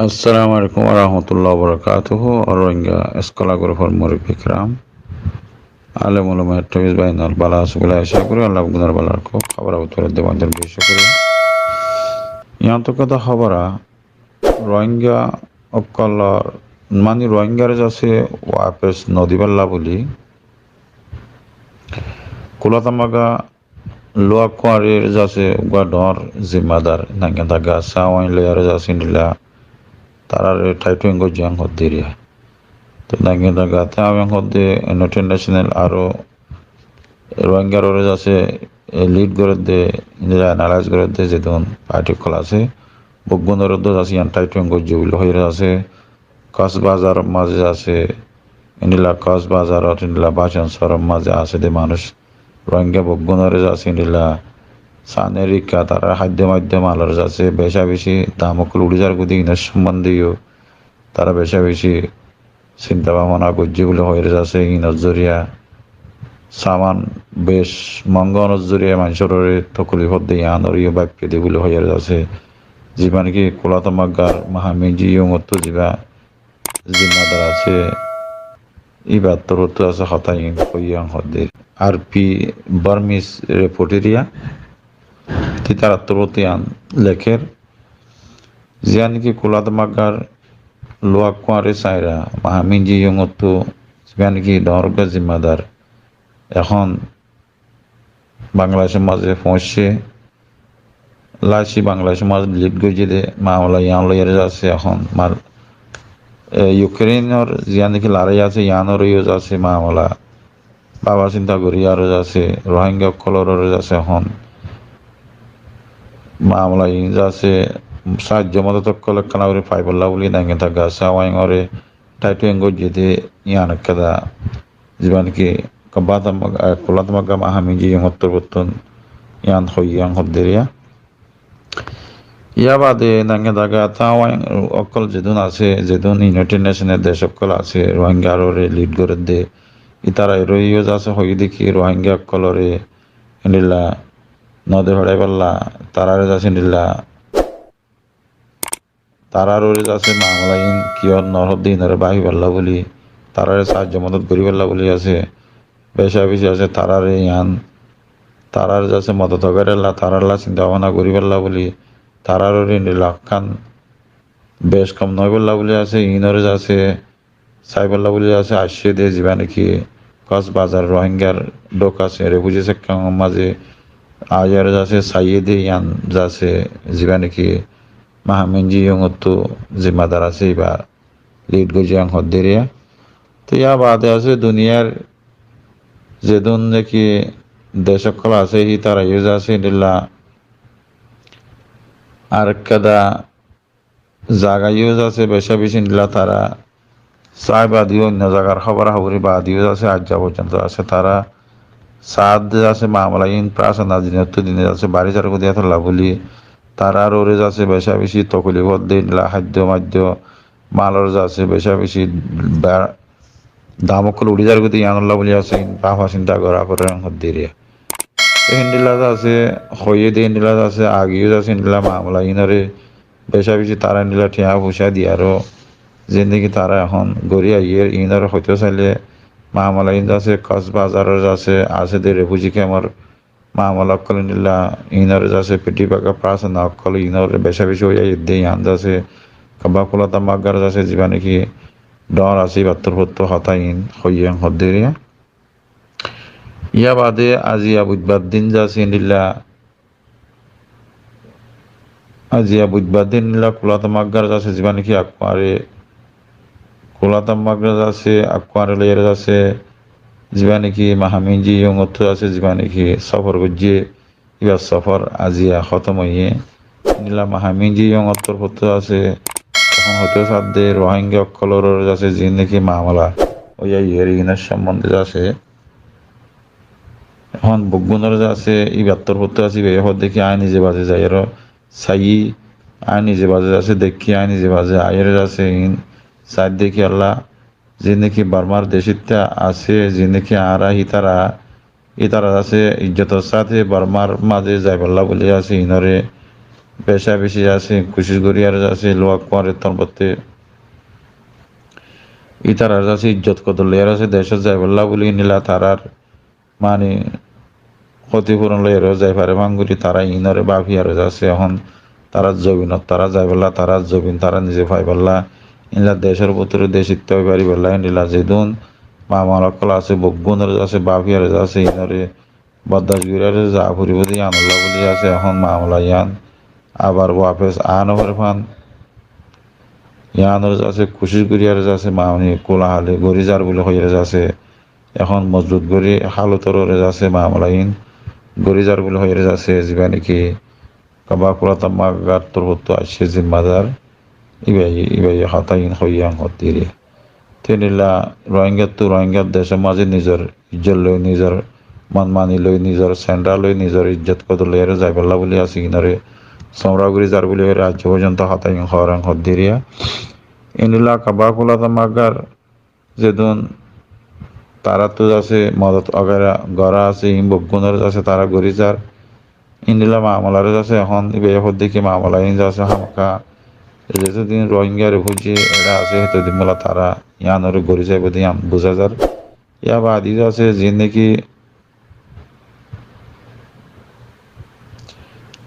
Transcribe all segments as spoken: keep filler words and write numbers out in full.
Assalamu alaikum warahmatullahi wabarakatuhu. Rohingya Scholar Group or murubbi kiram, alem ulama, activist bái ókkol bála asó buli acá gorí. Allah beggúnore bála rakók, hóbor bútore de bála beci cúkuriya. Yián ottu hotá hóbor, Rohingya ókkolor, mani Rohingyare zasé wapes no dibálla buli Kulatamagga Luwa Kuañrir zasé uggwá dhoóñr zimmadar Nangin Dagga Sawain loiyaré zasé endilla taráre thait goijjé yián hoddé eriya. Te Nangin Dagga Sawain hoddé United Nation aró Rohingyaré zasé lead gorédde, endilla analyze gorédde zedún party ókkol asé, beggúnoré zasé yián thait goijjé buli hoiyaré zasé Kos Bazar mazé zasé, endilla Kos Bazar ot endilla Bacon Sóor mazé asé de manúic Rohingya beggúnoré zasé endilla sane rikka tarár háiddo maiddo malor zasé beca beci dam ókkol uçí zargói de inor sombonde yó tará beca beci sinta bábona goijjé buli hoiyaré zasé. Inor zoriya saman bec monga onor zoriya maincóre tokolif ódde yiánoré yó báiffé de buli hoiyaré zasé. Ziba niki Kulatamaggar Mahaminji Yung ottu ziba zimmadar asé, íbar torfóttu zasé hotá iín hoiyé yián hoddé. R P Burmese reporter ya, te ítarar torfóttu yián lekér, ziyán niki Kulatamaggar Luwa Kuañri saira Mahaminji Yung ottu ziba niki dhoóñr uggwá zimmadar ehón Bangladecór mazé foóñiccé, laiccé Bangladecór mazé lead goijjé de mamela yián loiyaré zasé ehón mal, e, Ukrainor ziyán niki larái asé yiánoré yó zasé mamela bába sinta gorí aró zasé Rohingya ókkoloré zasé ehón mamela iín zasé saájjo modot ókkol ekkána gorí faibólla buli Nangin Dagga Sawain oré thait goijjé de yián ekkán ziba niki Kulatamagga, e, Kulatamagga Mahaminji Yung or torfóttun yián hoiyé yián hoddé eriya. Yá bade Nangin Dagga Sawain ókkol zedún asé, zedún United Nation or dec ókkol asé, Rohingyaróre lead gorédde, ítara eró yó zasé hoiyé de ki Rohingya ókkoloré endilla no de feçáibálla, taráre zasé endilla taráre zasé mamela iín kiyór no hoddé iínoré báfibálla buli, taráre saájjo modot goríbálla buli zasé, beca beci zasé taráre yián, taráre zasé modot óibarella, tarálla sinta bábona goríbálla buli, taráre endilla ekkán bec kom no óibolla buli zasé, iínoré zasé saibálla buli zasé aiccé de, ziba niki Kos Bazar Rohingyar dhók asé, refugee camp or mazé aiyóre zasé saiyé de yián zasé, ziba niki Mahaminji Yung ottu zimmadar asé, íba lead goijjé yián hoddé eriya. Te yá bade asé duniyar zedún niki dec ókkol asé, hítara yó zasé endilla arekkán zaga yó zasé beca beci endilla tará sai bade yó oinno zagar hóbora hóbori bade yó zasé aijja foijjonto zasé tará saádde zasé mamela iín furasana dinottu dine zasé bari zargói de yátolla buli taráre zasé beca beci tokolif ódde endilla háiddo maiddo malor zasé beca beci ba-, dam ókkol uçí zargói de yiánolla buli zasé iín báfa sinta gorá foré yián hoddé eriya. Te héndilla zasé hoiyé de héndilla zasé age yó zasé héndilla mamela iínoré beca beci tará endilla thiañ fucá diyaró zendilla ki tará ehón gorí aiyér, iínoré hoitó sailé mamela iín zasé Kos Bazar or zasé asé de refugee camp or mamela ókkol endilla iínoré zasé fetí baga furasana ókkol iínoré beca beci ói aiyér de yián zasé kaba Kulatamaggar zasé ziba niki dhoóñr asé íbar torfóttu hotá iín hoiyé yián hoddé eriya. Yá bade aziya buidbar din zasé endilla, aziya buidbar din endilla Kulatamaggar zasé ziba niki Akkuare, Kulatamaggar zasé Akkuare loiyaré zasé ziba niki Mahaminji Yung ottu zasé ziba niki sofor goijjé, íbar sofor aziya hótom óiye. Endilla Mahaminji Yung or torfóttu zasé ehón hoitó saádde Rohingya ókkolor zasé ziín niki mamela ói aiyér iínor sombonde zasé ehón beggúnor zasé íbar torfóttu zasé íba yó hoddé ki añí nize baze zaiyóre saiyí, añí nize baze zasé dekkí, añí nize baze aiyóre zasé iín saádde ki Allah ziín niki Bormar decitta asé, ziín niki añára hítara, hítara zasé ijjotor sáte Bormar mazé zaibálla buli zasé iínoré beca beci zasé kucíc gorí ar zasé luwa kuwar torfóttu ítarar zasé ijjot kodor loiyaré zasé decót zaibálla buli endilla tarár mani hótifuron loiyaré zai fare fán gorí tará inoré báfiyaré zasé. Ehón tarár zobinot tará zaibálla, tarár zobin tará nize faibálla, endilla decór bútore dec itta ói faribálla endilla zedún mamala ókkol asé beggúnoré zasé báfiyaré zasé inoré boddac gorí ar za foribó de yíanolla buli zasé. Ehón mamala yían abar wafes aá no fare fán yíanoré zasé kucíc gorí ar zasé mani kúlahali gorí zar buli hoiyaré zasé. Ehón mozbut gorí hálotor uore zasé mamala iín gorí zar buli hoiyaré zasé. Ziba niki Kabakula Tammagar torfóttu aiccé zimmadar íbaye, íbaye hotá iín hoiyé en hoddíriya. Te endilla Rohingyattu Rohingyar decór mazé nizor ijjot loi, nizor manmani loi, nizor sendha loi, nizor ijjot kodor loiyaré zaibálla buli asé inoré somra gorí zar buli hoiyaré aijjó foijjonto hotá iín hoór en hoddíriya. Endilla Kabakula Tammagar zedún taráttu zasé modot wagera gorá asé, iín beggúnoré zasé tará gorí zar. Endilla mamalaré zasé ehón íbaye hoddé ki mamala iín zasé hámaka zedún Rohingya refuji eçé asé hétodin bóla tará yíanoré gorí zaibó de yían buzá zar. Yá baade zasé ziín niki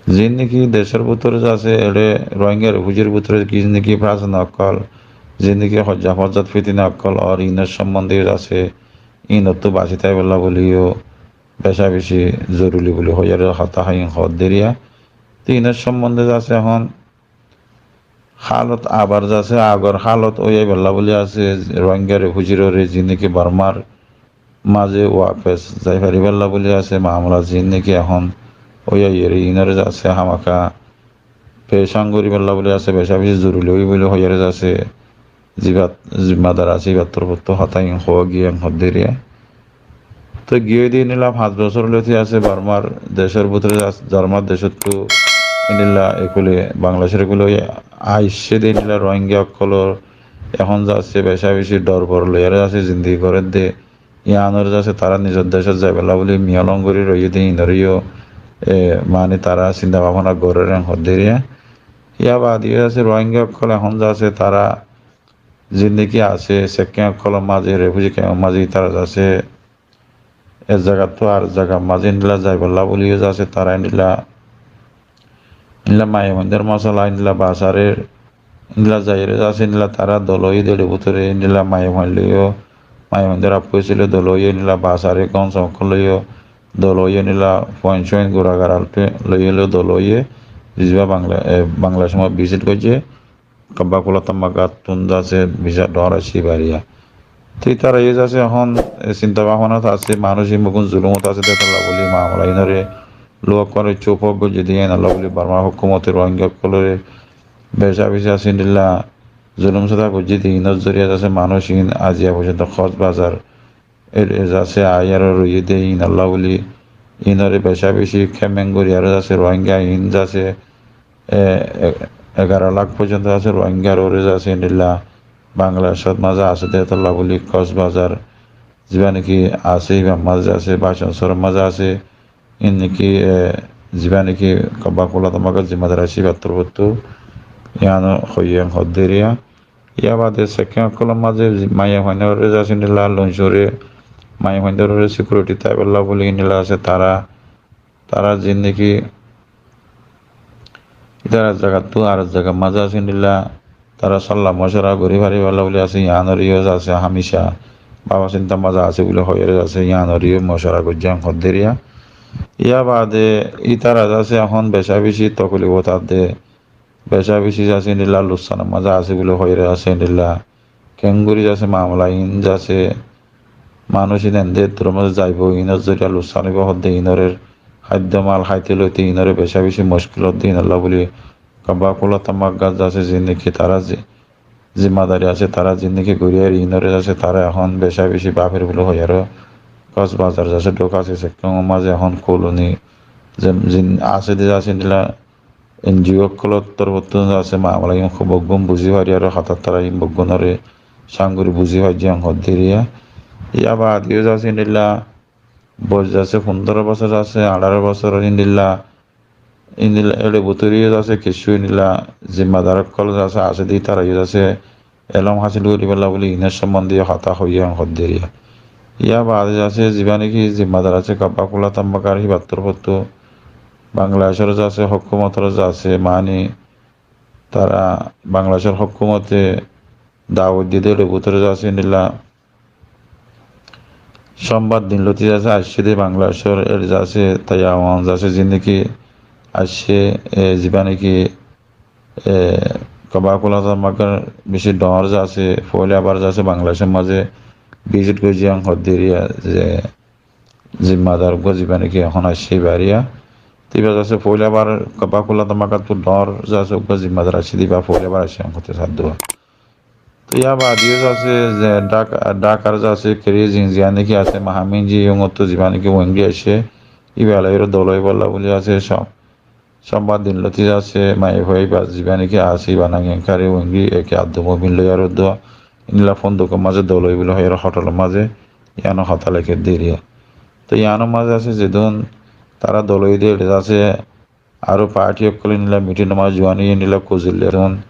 Ziín niki decór bútore zasé eçé Rohingya refujir bútore ziín niki furasana ókkol, ziín niki hojja fojjat fitina ókkol ór iínor sombonde zasé iínottú basi táibolla buliyó beca beci zoruri buli hoiyaré hotá haiyin hoddíriya. Te iínor sombonde zasé ehón hálot abar zasé agor hálot ói aibálla buli asé. Rohingya refujiroré ziín niki Bormar mazé wafes zai faribálla buli asé mamala ziín niki ehón ói aiyér iínoré zasé hámaka pecán goríbálla buli asé beca beci zoruri ói buli hoiyaré zasé zibat zimmadar asé íbar torfóttu hotá iín hoó giyé en hoddíriya. Te giyói de endilla fañs bosór lóti asé Bormar decór bútore zas-, Bormar decóttu endilla ekule Bangladecór ekule ói aiccé de endilla Rohingya ókkolor ehón zasé beca beci dor bor loiyaré zasé zindigi gorédde. Yíanoré zasé tará nizor decót zaibálla buli miyolong gorí roiyé de iínoré yó, e, mani tará sinta báfona gorér en hoddíriya. Yá baade yó zasé Rohingya ókkol ehón zasé tará ziín niki asé sekkén ókkolor mazé, refuji kemor mazé, ítara zasé ek zagattú ar zagar mazé endilla zaibálla buliyó zasé tará endilla, endilla maiyafuaindór mosala endilla basarer, endilla zaiyeré zasé endilla tará dol óiye de eçé bútore endilla maiyafuain loiyó, maiyafuaindór affúaisile dol óiye, endilla basare gón somokkol loiyó dol óiye, endilla fuain cuain gura garal loiyó dol óiye, ziba Bangla, e, Bangladecór mazé visit goijjé. Kabakula Tammagar tún zasé biza dhoóñr aiccé ibariya. Te ítara yó zasé ehón, e, sinta báfonat asé, manúic iín beggún zulumot asé de tolla buli mamala iínoré luwa kuwar cúp goijjé de yíanolla buli Borma hókumote Rohingya ókkoloré beca beci asé endilla zulum sóta goijjé de iínor zoriya zasé manúic iín aziya foijjonto Kos Bazar e, e zasé aiyaré roiyé de iínolla buli iínoré beca beci kemeng gorí aró zasé Rohingya iín zasé, e, e, egaro lak foijjonto zasé Rohingyaré zasé endilla Bangladecót mazé asé de tolla buli Kos Bazar ziba niki asé íbar mazé zasé Bacon Soror mazé asé iín niki, e, ziba niki Kabakula Tammagar zimmadar aiccé íbar torfóttu yíano hoiyé en hoddíriya. Yá baade sekkén ókkolor mazé maiyafuainoré zasé endilla luncuré maiyafuaindóre sikiuriti táibolla buli endilla zasé tará, tará ziín niki ítara ek zagattú ar ek zagar mazé zasé endilla tará solla mocora gorí faribálla buli asé yíanoré yó zasé hámica báfa sinta mazé asé buli hoiyeré zasé yíanoré yó mocora goijjé en hoddíriya. Yá baade ítara zasé ehón beca beci tokolifot adde beca beci zasé endilla luksanor mazé asé buli hoiyeré zasé endilla keéngorí zasé mamala iín zasé manúic iín endilla ettór mazé zaibó, iínor zoriya luksan óibo hoddé iínoré háiddo mal háite loite iínoré beca beci muckil hoddé iínolla buli Kabakula Tammagar zasé ziín niki tará zi-, zimmadari asé tará ziín niki gorí ar iínoré zasé tará ehón beca beci báfer buli hoiyaré Kos Bazar zasé dhóka asé sekkén ór mazé ehón koloni zem-, ziín asé de zasé endilla N G O ókkolor torfóttu zasé mamala iín beggún buzí fariyaré hotá tará iín beggúnoré cáng gorí buzí faijjé en hoddíriya. Yá baade yó zasé endilla boc zasé fundóro bosór zasé, añçáro bosór endilla indila ére bútore zasé kessú indila zimmadar ókkol zasé asé de, tará yó zasé elóm hásil goríbolla bóli inor sombonde hotá hoiyé hoddé riya. Yá baade zasé zibá niki zimmadar asé Kabakula Tambakar híbar torfóttu Bangladecór zasé hókumotor zasé mani tará Bangladecór hókumote dawot diyé de ére bútore zasé indila Cómbar din lóti zasé aiccé de Bangladecór ére zasé Tayawon zasé zindiki aiccé, e, zibá niki, e, Kabakula Tambakar beci dhoóñr zasé, foóila bar zasé Bangladecór mazé visit goijjé hoddé riya ze zimmadar uggwá zibá niki ehón aiccé ibá riya. Te ibá zasé foóila bar Kabakula Tambakar tú dhoóñr zasé uggwá zimmadar aiccé de ibá foóila bar aiccé hoddé sadduwa. Te yá baade yó zasé ze Dhak-, Dhakar zasé Krizing ziyán niki asé Mahaminji yó uñóttu zibá niki Wengri aiccé, ibá loi yó dol óibolla bóli zasé Cóm-, Cómbar din lóti zasé maiyafua ibá zibá niki asé ibá nang Enkari Wengri eke Abdul Mumin loi aró duwa indila fondukor mazé dol ói bóli hoiyóre hotelor mazé yíano hotá lekédde riya. Te yíanor mazé zasé zedún tará dol óiye de ére zasé aró parti ókkol indila mitinor mazé zuwán óiye indila kuzil lezun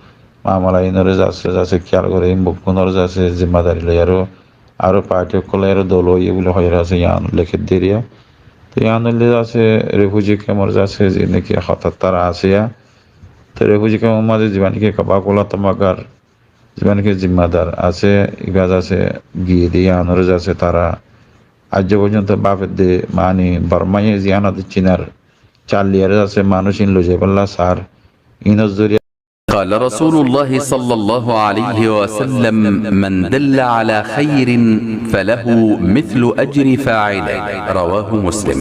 mamala inore zasé, zasé kiyal gore in bukkunor zasé zimmadari loi aró, aró parti ókkol aró dol óiye bóli hoiyóre zasé yían lekédde riya. Te yían óile zasé refuji kemor zasé zindiki hotá tará asé yá. Te refuji kemor mazé zibá niki Kabakula Tambakar zibá niki zimmadar asé ibá zasé giyé de yíanore zasé tará aijjó foijjonto báfedde mani Bormaye ziyán ot Cinar calliyaré zasé manúic in loi zaibolla sar. Inor zoriya قال رسول الله صلى الله عليه وسلم: من دل على خير فله مثل أجر فاعله. رواه مسلم.